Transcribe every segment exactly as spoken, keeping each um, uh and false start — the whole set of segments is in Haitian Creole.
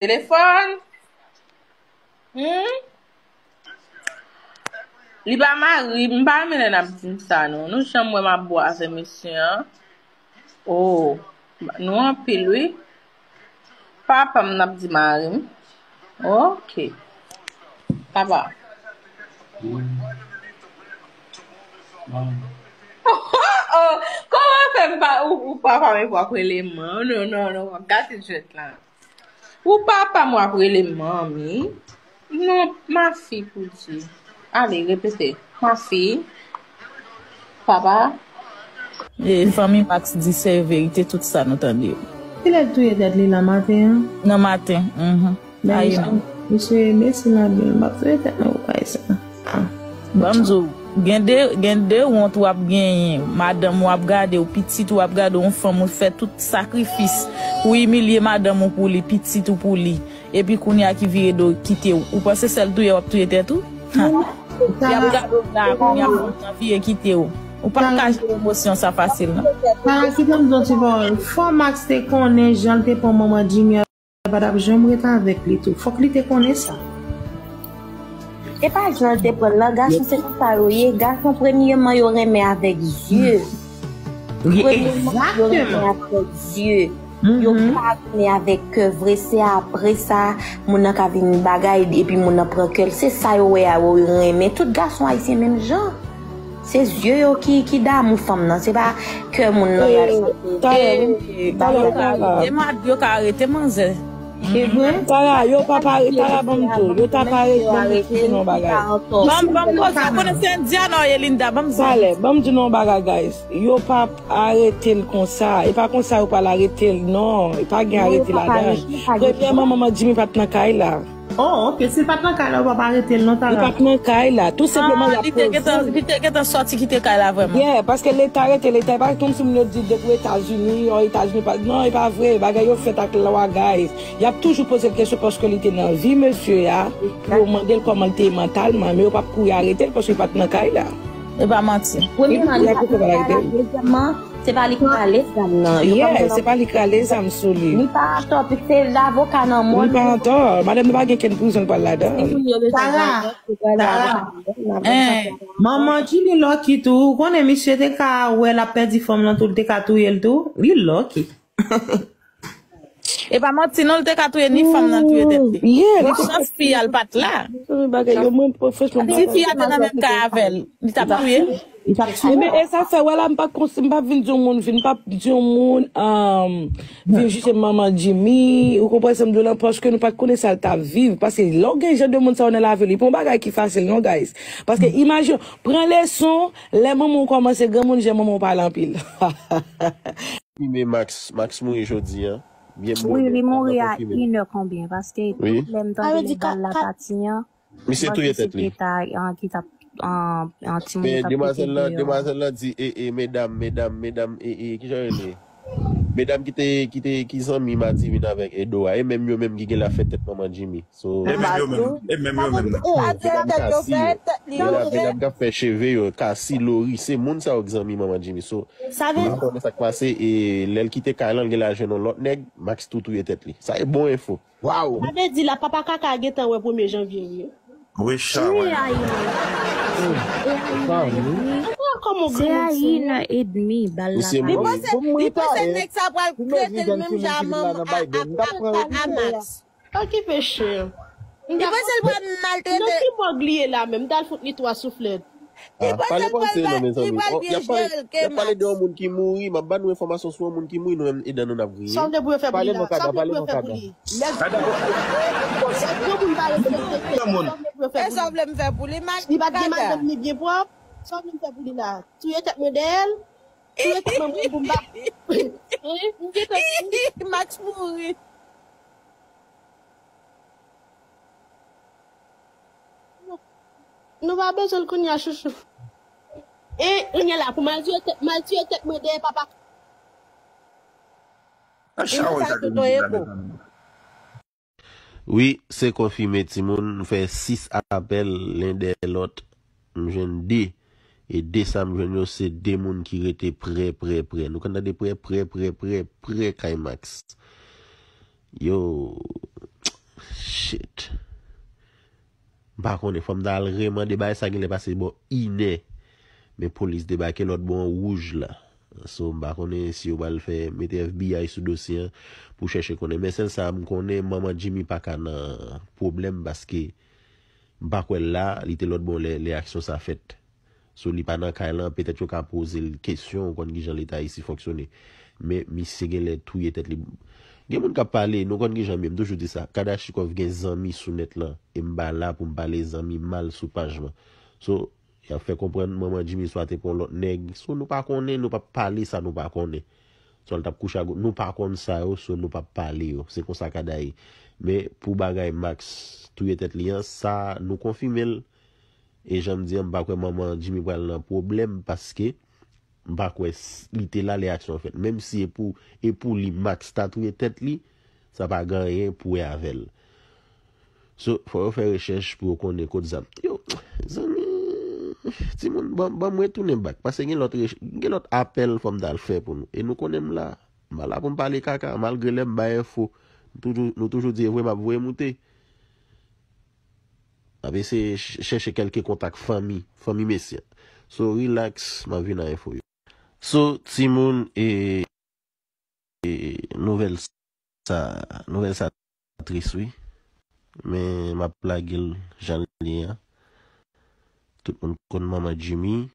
telefòn. Hmm? Li pa mari, m pa renmen lè n ap di m sa non. Nou janm wè m ap bwè avè mesye an. Oh, nou anpil wi. Papa m n ap di mari m. Ok. Papa. Oh, kòman fè m pa ou, ou papa m e pou ap rele man? Non, non, non, w ap gate jwèt la. Ou papa m w ap rele manmi? Non, ma fi pou di. Ale, repete. Ma fi. Papa. E, fanmi Max di se verite tout sa nou tande yo. Kilè l touye tèt li nan maten an? Nan maten, mhm. Men misye, misye, mesye la byen, m ap touye tèt mwen pou bagay sa. Ah. Ban m di w, gen de, gen de wont w ap genyen, madanm w ap gade w, pitit w ap gade w, yon fanm ou fè tout sakrifis pou imilye madanm ou pou li, pitit ou pou li, epi kounye a ki vire do kite w. Ou panse sèl touye w ap touye tèt ou? Ha. Y ap gade w la, kounye a fanm nan vire kite w. Ou pa ka jere emosyon sa fasil, non. Tara, kite m di w ti pawòl. Fò Max te konnen jan l te pran manman Jimmy an, pa t ap janm ret avèk li tou. Fòk li te konnen sa. Se pa jan l te pran l nan, gason se konsa yo ye. Gason, premyeman, yo renmen avèk zye. Premyeman, yo renmen avèk zye. Yo pa renmen avèk kè vre, se apre sa, moun nan ka vin bagay, epi moun nan pran kè l. Se sa yo wè a, yo renmen. Tout gason ayisyen menm jan. Se zye yo ki, ki damou fanm nan, se pa kè moun nan y ap chante. Talè, talè, talè. Yo ka arete manzè. Se vre? Tara, yo pa pare, Tara, ban m di w, yo ta pare, ban m di w non bagay. Ban m, ban m koze, ou konnen se Indiana w ye, Linda, ban m di w. Talè, ban m di w non bagay, guys. Yo pa arete l konsa. E pa konsa yo pral arete l, non. E pa gen arete ladan. Premyèman, manman Jimmy pa t nan kay la. Oh, ok. Si l pa t nan kay la, yo p ap arete l, non, Tara? Li pa t nan kay la. Tou senpleman, y ap poze l. Li te gentan sòti kite kay la, vrèman. Yeah, paske Leta rete Leta. E pa kòmsi moun yo di depi Etazini, o Etazini pa. Non, e pa vre. Bagay yo fèt ak lwa, guys. Y ap toujou poze l kesyon paske li te nan vi mesye a, pou yo mande l kòman l te ye mantalman, men yo p ap kouri arete l paske li pa t nan kay la. E pa manti. Premyeman, li pa t nan kay la, dezyèmman, se pa li k rale zam nan. Yo pa... Yeah, se pa li k rale zam sou li. Li pa atò, se avoka nan men l. Li pa atò. Madanm nan pa gen kenn prizon l pral ladan. Tara, Tara. Manman Jimmy lucky tou. Ou konnen misye te ka wè l ap pèdi fanm lan tou, li te ka touye l tou. Li lucky. E pa manti non, li te ka touye ni fanm nan touye tèt li. Yeah, li te ka... Chans fi a l pa t la. Bagay yo, mwen, franchman, si fi a te nan menm kay avè l, li t ap touye l. Ebyen, e sa fè, wè la, m pa t konsi, m pa t vin di yon moun, vin, m pa t di yon moun, um, vin jije manman Jimmy, ou konprann sa m di w lan, paske nou pa t konnen sa l t ap viv. Paske lè w gen jan de moun sa yo nan lavi w, li pa yon bagay ki fasil non, guys. Paske imajine w, pran leson, lè manman w kòmanse granmoun, jan manman w pale anpil. Konfime Max, Max mouri jodi a. Byen bon. Wi, li mouri a inè konbyen, paske tout lè m tande lè bal la pati an, misye touye tèt li. Ki t ap, an, an timoun yo t ap pete deyò. Demwazèl la di, e, e, medam, medam, medam, e, e, kijan yo rele? Medam ki te, ki te, ki zanmi Madivin avèk Edo a, e menm yo menm ki gen la fè tèt manman Jimmy. So, e menm yo menm, e menm yo menm. Medam Kasi yo, medam, medam k ap fè cheve yo, Kasi, Lori, se moun sa yo k zanmi manman Jimmy. So, m pa konnen sa k pase, e lè l kite kay lan, l gen la jwenn yon lòt nèg, Max tou touye tèt li. Sa e bon enfo. Wow. Sa vle di la, papa kaka gentan wè premye janvye wi. Wi, sa wè. Kòman se yon hyena edmi, bal la. Li panse, li panse nèg sa pral trete l menm jan a, a, a, a Max. Okipe chen. Li panse l pral maltrete. Nan ki mòg li ye la menm? M t al fout li twa souflèt. Li panse l pral byen jere l ke Max. Y ap pale de yon moun ki mouri, m ap ba nou enfòmasyon sou yon moun ki mouri, nou menm, e dan nou n ap griyen. Sa w vle pou yo fè pou li la? Sa w vle pou yo fè pou li? Nèg granmoun pa respekte. Sa w vle pou yo fè pou li? E sa w vle m fè pou li, Max? Li pa t gen madanm li byen pwòp? Sa w vle m fè pou li la? Touye tèt mwen dèyè l? Touye tèt mwen pou m pa... Max mouri. Nou pa bezwen l kounye a, chouchou. E kounye a la, pou m al touye tèt, m al touye tèt mwen dèyè papa. Wi, se konfime, timoun. M fè sis apèl len dèyè lòt. M jwenn de. E de sa m jwenn yo, se de moun ki rete prè, prè, prè. Nou konn tande prè, prè, prè, prè, prè kay Max. Yo, pa konnen, fò m ta al remande bagay sa genlè pase bò inè. Men polis debake lòt bò an wouj la. So, m pa konnen si yo pral fè mete F B I sou dosye an pou chèche konnen. Men sèl sa m konnen, manman Jimmy pa ka nan pwoblèm paske m pa kwè l la, li te lòt bò lè, lè aksyon sa fèt. So, li pa nan kay lan, petèt yo ka poze l kesyon, ou konn kijan Leta isi fonksyone. Men misye genlè touye tèt li. Gen moun k ap pale, nou konn kijan m ye, m toujou di sa. Kadachnikov gen zanmi sou nèt lan, e m pa la pou m pale zanmi mal sou paj mwen. So, y ap fè konprann manman Jimmy swa te pran lòt nèg. So, nou pa konnen, nou p ap pale sa nou pa konnen. Swa l t ap kouche ak, nou pa konn sa yo, so nou p ap pale yo. Se konsa ka daye. Men pou bagay Max touye tèt li an, sa nou konfime l. E jan m di an, m pa kwè manman Jimmy pral nan pwoblèm paske m pa kwè s- li te la lè aksyon an fèt. Menm si e pou, e pou li Max ta touye tèt li, sa pa gen anyen pou wè avè l. So, fò yo fè rechèch pou yo konnen kot zam. Yo, zanmi, timoun, ban, ban m retounen bak. Paske gen lòt, rech- gen lòt apèl fò m t al fè pou nou. E nou konnen m la. M pa la pou m pale kaka, malgre lè m bay enfo. Nou toujou, nou toujou di e vre m ap voye moute. M ap eseye ch- chèche kèlke kontak fanmi, fanmi mesye. So, relax, m ap vin a enfo yo. So, timoun, e, e nouvèl sa, nouvèl sa tris, wi. Men m ap lage l jan l ye an. Tout moun konn manman Jimmy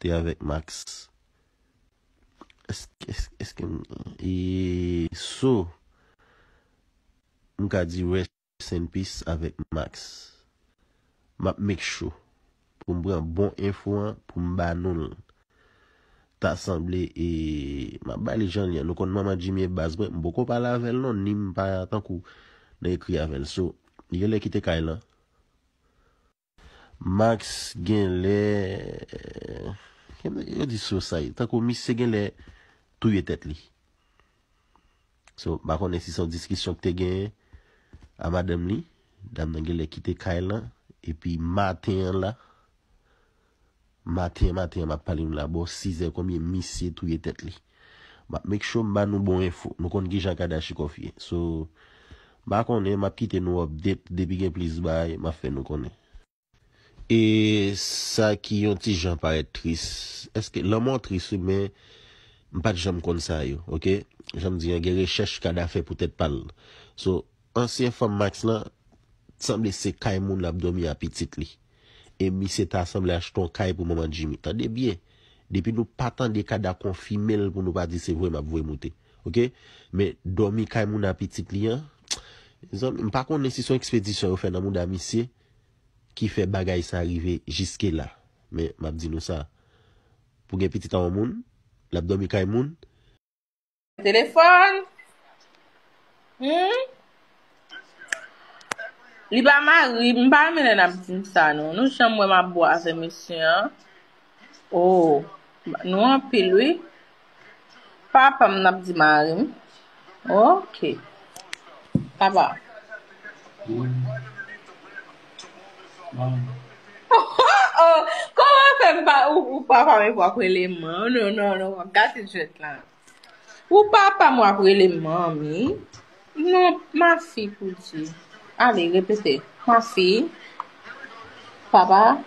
te avèk Max. Èske, èske, èske m, e so, m ka di rest in peace avèk Max. M ap make sure pou m pran bon enfo an, pou m ba nou l. Ta sanble, e, m ap ba li jan li an. Nou konn manman Jimmy e baz mwen, m poko pale avè l non, ni m pa tankou nan ekri avè l. So, li genlè kite kay lan. Max genlè, yo di Sosay, tankou misye genlè touye tèt li. So, m pa konnen si se yon diskisyon ki te genyen a madanm li. Dam nan genlè kite kay lan. Epi maten an la, maten, maten an, m ap pale nou la, bò sizè konbyen misye touye tèt li. M ap make sure m ba nou bon enfo. Nou konn kijan Kadachnikov ye. So, m pa konnen, m ap kite nou update. Depi gen plis bagay, m ap fè nou konnen. E sa ki yon ti jan parèt tris. Èske lanmò tris, wi, men m pa t janm konn sa yo, oke? Jan m di an, gen rechèch Kada fè pou tèt pa l. So, ansyen fanm Max lan, sanble se kay moun l ap dòmi a pitit li. E misye ta sanble achte yon kay pou manman Jimmy. Tande byen, depi nou pa tande Kada konfime l pou nou pa di se vre m ap voye moute. Oke? Men dòmi kay moun a pitit li an, zanmi, m pa konnen si se yon ekspedisyon yo fè nan mouda misye, ki fè bagay sa rive jiske la. Men, m ap di nou sa. Pou gen pitit a yon moun, l ap dòmi kay moun. Telefòn? Hmm? Li pa mari, m pa renmen lè n ap di m sa, non. Nou janm wè m ap bo avè mesye an. Oh, nou anpil, wi. Papa m, n ap di mari m. Ok. Papa. Oh, kòman fè m pa, ou, ou papa m, w ap rele m, non, non, non, w ap gate jwèt la. Ou papa m, w ap rele m manmi. Non, ma fille pou di. Ale, repete. Ma fille. Papa.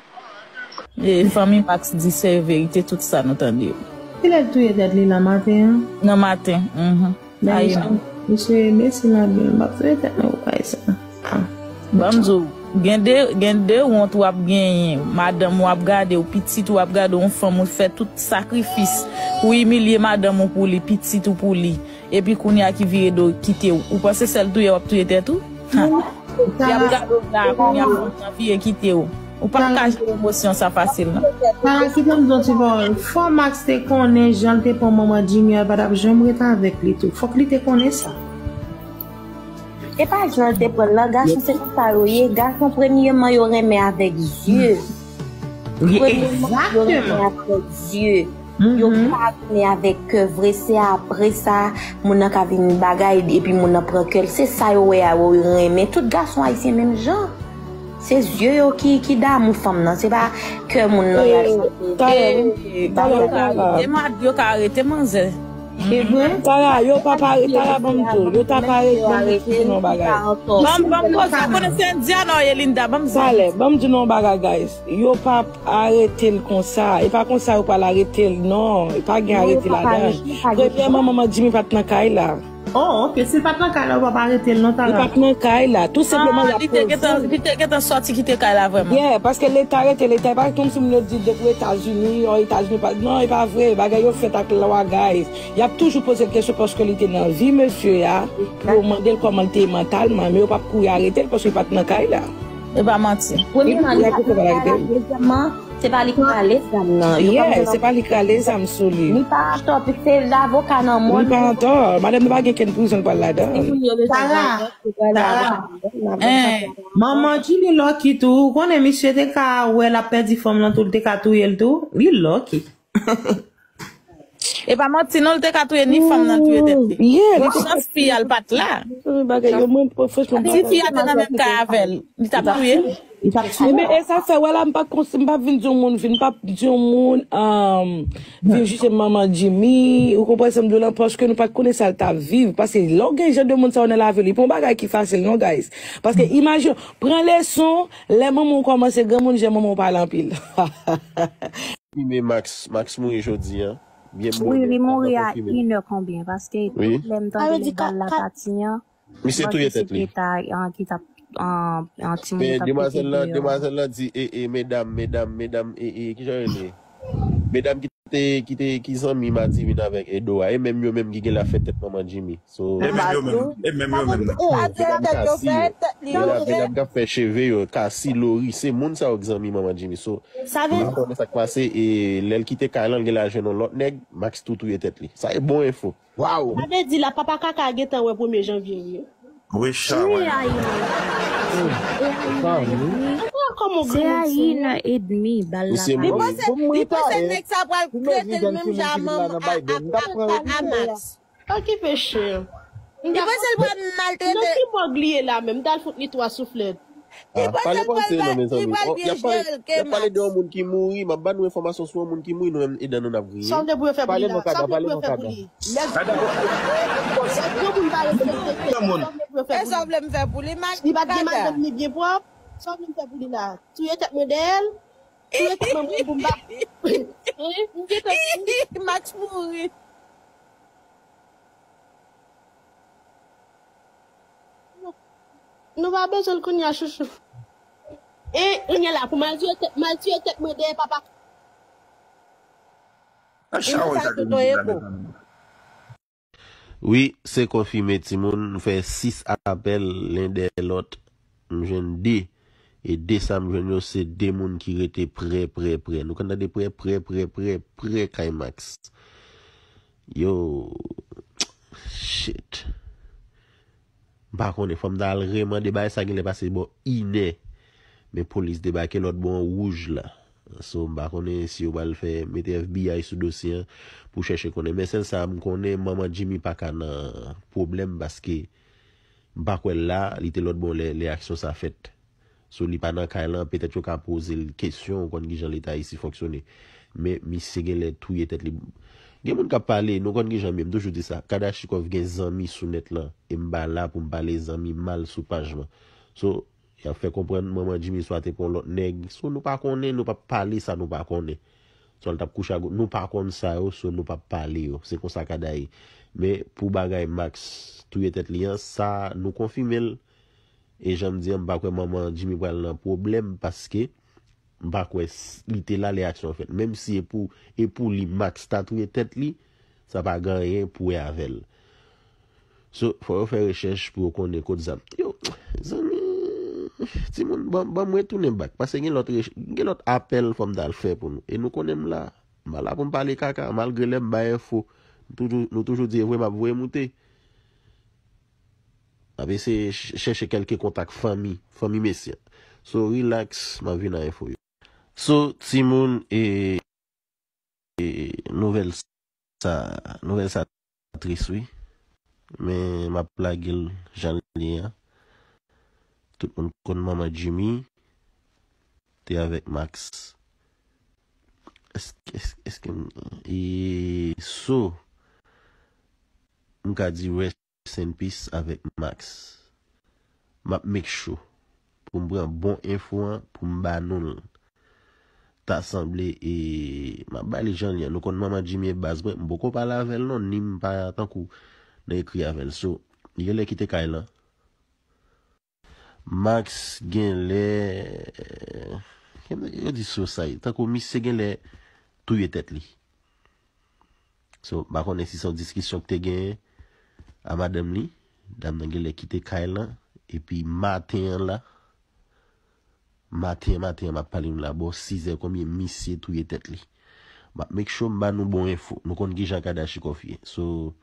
E, fanmi Max di se verite tout sa nou tande yo. Kilè l touye tèt li nan maten an? Nan maten, mhm. Men misye, misye, mesye la byen, m ap touye tèt mwen pou bagay sa. Ah. Ban m di w, gen de, gen de wont w ap genyen, madanm w ap gade w, pitit w ap gade w, yon fanm ou fè tout sakrifis, ou imilye madanm ou pou li, pitit ou pou li, epi kounye a ki vire do kite w. Ou panse sèl touye w ap touye tèt ou? Ha. Y ap gade w la, kounye a fanm nan vire kite w. Ou p ap ka jere emosyon sa fasil, non. Tara, kite m di w ti pawòl. Fò Max te konnen jan l te pran manman Jimmy an, l pa t ap janm ret avèk li tou. Fòk li te konnen sa. E pa jan l te pran l lan, gason se konsa yo ye. Gason, premyeman, yo renmen avèk zye. Premyeman, yo renmen avèk zye. Yo pa renmen avèk kè vre, se apre sa, moun nan ka vin bagay, epi moun nan pran kè l. Se sa yo wè a, yo renmen. Tout gason ayisyen menm jan. Se zye yo ki, ki damou fanm nan, se pa kè moun nan y ap chante. E, yo ka arete ma-, yo ka arete manzè. Se vre? Tara, yo pa pare, Tara, ban m di w, yo ta pare, ban m di nou yon bagay. Ban m, ban m koze, konnen se Indiana w ye, Linda, ban m sa. Talè, ban m di nou yon bagay, guys. Yo p ap arete l konsa. E pa konsa yo pral arete l, non. E pa gen arete ladan. Premyèman, manman Jimmy pa t nan kay la. Oh, ok. Si l pa t nan kay la, yo p ap arete l, non, Tara? Li pa t nan kay la. Tou senpleman, y ap poze l. Li te gentan sòti kite kay la, vrèman. Yeah, paske Leta rete Leta. E pa kòmsi moun yo di depi Etazini, o Etazini pa. Non, e pa vre. Bagay yo fèt ak lwa, guys. Y ap toujou poze l kesyon paske li te nan vi mesye a, pou yo mande l kòman l te ye mantalman, men yo p ap kouri arete l paske li pa t nan kay la. E pa manti. Premyèman, li pa t nan kay la. Dezyèmman, se pa li ki rale zam nan. Yeah, se pa li ki rale zam sou li. Li pa atò, piske se avoka nan mòn. Li pa atò. Madanm nan pa gen kenn prizon l pral ladan. Tara, Tara. Manman Jimmy lucky tou. Ou konnen misye te ka wè l ap pèdi fanm nan tou, li te ka touye l tou. Li lucky. E pa manti non, li te ka touye ni fanm nan touye tèt li. Yeah, li te ka. Chans fi a l pa t la. Bagay yo, mwen, franchman, si fi a te nan menm kay avè l, li t ap touye l. Li t ap touye l. Ebyen, e sa fè, wè la, m pa t konsi, m pa vin di yon moun, vin, m pa di yon moun, um, vin jije manman Jimmy, ou konprann sa m di w lan, paske nou pa t konnen sa l t ap viv. Paske lè w gen jan de moun sa yo nan lavi w, li pa yon bagay ki fasil non, guys. Paske imajine w, pran leson, lè manman w kòmanse granmoun, jan manman w pale anpil. Konfime Max, Max mouri jodi a. Byen bonè. Wi, li mouri a inè konbyen, paske tout lè m tande legal la pati an, misye touye tèt li. Ki t ap, an, an timoun ki t ap pete deyò. Men demwazèl la, demwazèl la di, e, e, medam, medam, medam, e, e, kijan yo rele? Medam ki te, ki te, ki zanmi Madivin avèk Edo a, e menm yo menm ki genlè ap fè tèt manman Jimmy. So, e menm yo menm, e menm yo menm. Medam Kasi, medam, medam k ap fè cheve yo, Kasi, Lori, se moun sa yo k zanmi manman Jimmy. So, m pa konnen sa k pase, e lè l kite kay lan, l genlè al jwenn yon lòt nèg, Max tou touye tèt li. Sa e bon enfo. Waw! Sa vle di la, papa kaka a gentan wè premye janvye, wi. Wi, sa, wi. Ankò kòman granmoun se yon. Se a ina edmi, bal la. Li panse, li panse nèg sa pral trete l menm jan a manman, a, a, a, a Max. Okipe chen. Li panse l pral maltrete. Nan ki mòg li ye la menm? M t al fout li twa souflèt. Ah, pale kòmsi non, mezanmi. Y ap pale, y ap pale de yon moun ki mouri, m ap ba nou enfòmasyon sou yon moun ki mouri, nou menm, edan nou n ap griyen. Sa w vle pou yo fè pou li la? Sa w vle pou yo fè pou li? Lè granmoun pa respekte, sa w vle pou yo fè pou li? E sa w vle m fè pou li, Max? Li pa t gen madanm li byen pwòp? Sa w vle m fè pou li la? Touye tèt mwen dèyè l? Touye tèt mwen pou m pa. Max mouri. Nou pa bezwen l kounye a, chouchou. E, kounye a la, pou m al touye tèt, m al touye tèt mwen dèyè papa. Li nan kay tonton Eko. Wi, se konfime, timoun. Nou fè sis apèl, len dèyè lòt. M jwenn de. E de sa m jwenn yo, se de moun ki rete prè, prè, prè. Nou konn tande prè, prè, prè, prè, prè kay Max. Yo, shit. M pa konnen, fò m ta al remande bagay sa, genlè pase bò inè. Men polis debake lòt bò an wouj la. So, m pa konnen si yo pral fè, mete F B I sou dosye an pou chèche konnen. Men sèl sa m konnen, manman Jimmy pa ka nan pwoblèm paske m pa kwè l la, li te lòt bò lè, lè aksyon sa fèt. So, li pa nan kay lan, petèt yo ka poze l kesyon, ou konn kijan Leta isi fonksyone. Men misye genlè touye tèt li. Gen moun k ap pale, nou konn kijan m ye, m toujou di sa. Kadachnikov gen zanmi sou nèt lan, e m pa la pou m pale zanmi mal sou paj mwen. So, y ap fè konprann manman Jimmy swa te pran yon lòt nèg. So, nou pa konnen, nou p ap pale sa nou pa konnen. Swa l t ap kouche ak, nou pa konn sa yo, so nou p ap pale yo. Se konsa ka daye. Men pou bagay Max touye tèt li an, sa nou konfime l. E jan m di an, m pa kwè manman Jimmy pral nan pwoblèm paske m pa kwè s-, li te la lè aksyon an fèt. Menm si e pou, e pou li Max ta touye tèt li, sa pa gen anyen pou wè avè l. So, fò yo fè rechèch pou yo konnen kot zam. Yo, zanmi, timoun, ban, ban m retounen bak. Paske gen lòt rech-, gen lòt apèl fò m t al fè pou nou. E nou konnen m la. M pa la pou m pale kaka, malgre lè m bay enfo, nou toujou, nou toujou di e vre m ap voye moute. M ap eseye ch-, chèche kèlke kontak fanmi, fanmi mesye. So, relax, m ap vin ak enfo yo. So, timoun, e, e, nouvèl sa, nouvèl sa tris, wi. Men m ap lage l jan l ye a. Tout moun konn manman Jimmy te avèk Max. Èske, èske, èske m, e, so, m ka di rest in peace avèk Max. M ap make sure pou m pran bon enfo an pou m ba nou l. Ta sanble e m ap ba li jan li an. Nou konn manman Jimmy e baz mwen, m poko pale avè l non, ni m pa tankou nan ekri avè l. So, li genlè kite kay lan. Max genlè, yo di suicide, tankou misye genlè touye tèt li. So, m pa konnen si se yon diskisyon ki te genyen a madanm li. Dam nan genlè kite kay lan. Epi maten an la, maten an, maten an, m ap pale nou la, bò sizè konbyen misye touye tèt li. M ap make sure m ba nou bon enfo. Nou konn kijan Kardashian ye. So,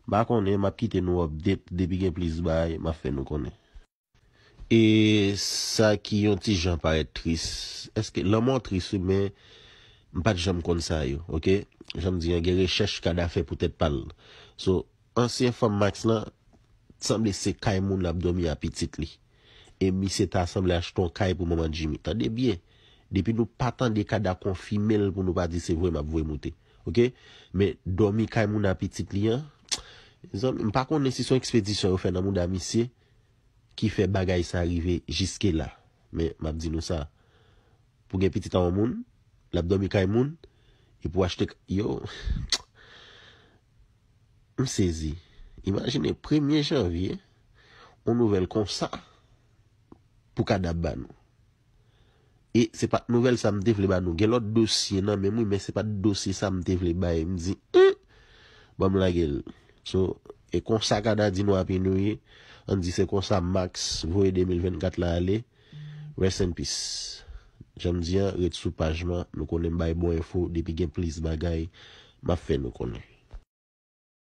m pa konnen, m ap kite nou update. Depi gen plis bagay, m ap fè nou konnen. E sa ki yon ti jan parèt tris. Èske lanmò tris, wi, men m pa t janm konn sa yo, oke? Jan m di an, gen rechèch Kada fè pou tèt pa l. So, ansyen fanm Max lan, sanble se kay moun l ap dòmi a pitit li. E misye ta sanble achte yon kay pou manman Jimmy. Tande byen, depi nou pa tande Kada konfime l pou nou pa di se vre, m ap voye moute. Oke? Men dòmi kay moun a pitit li an, mezanmi, m pa konnen si se yon ekspedisyon yo fè nan mouda misye ki fè bagay sa rive jiske la. Men, m ap di nou sa, pou gen pitit a yon moun, l ap dòmi kay moun, epi w achte k-, yo, m sezi. Imajine, premye janvye, yon nouvèl konsa pou Kada ba nou. E se pa t nouvèl sa m te vle ba nou. Gen lòt dosye nan men m, wi, men se pa t dosye sa m te vle bay. M di, "Humm, ban m lage l." So, e konsa Kada di nou Happy New Year. Ann di se konsa Max voye de mil vennkat la ale. Rest in peace. Jan m di an, ret sou paj mwen. Nou konnen m bay bon enfo. Depi gen plis bagay, m ap fè nou konnen.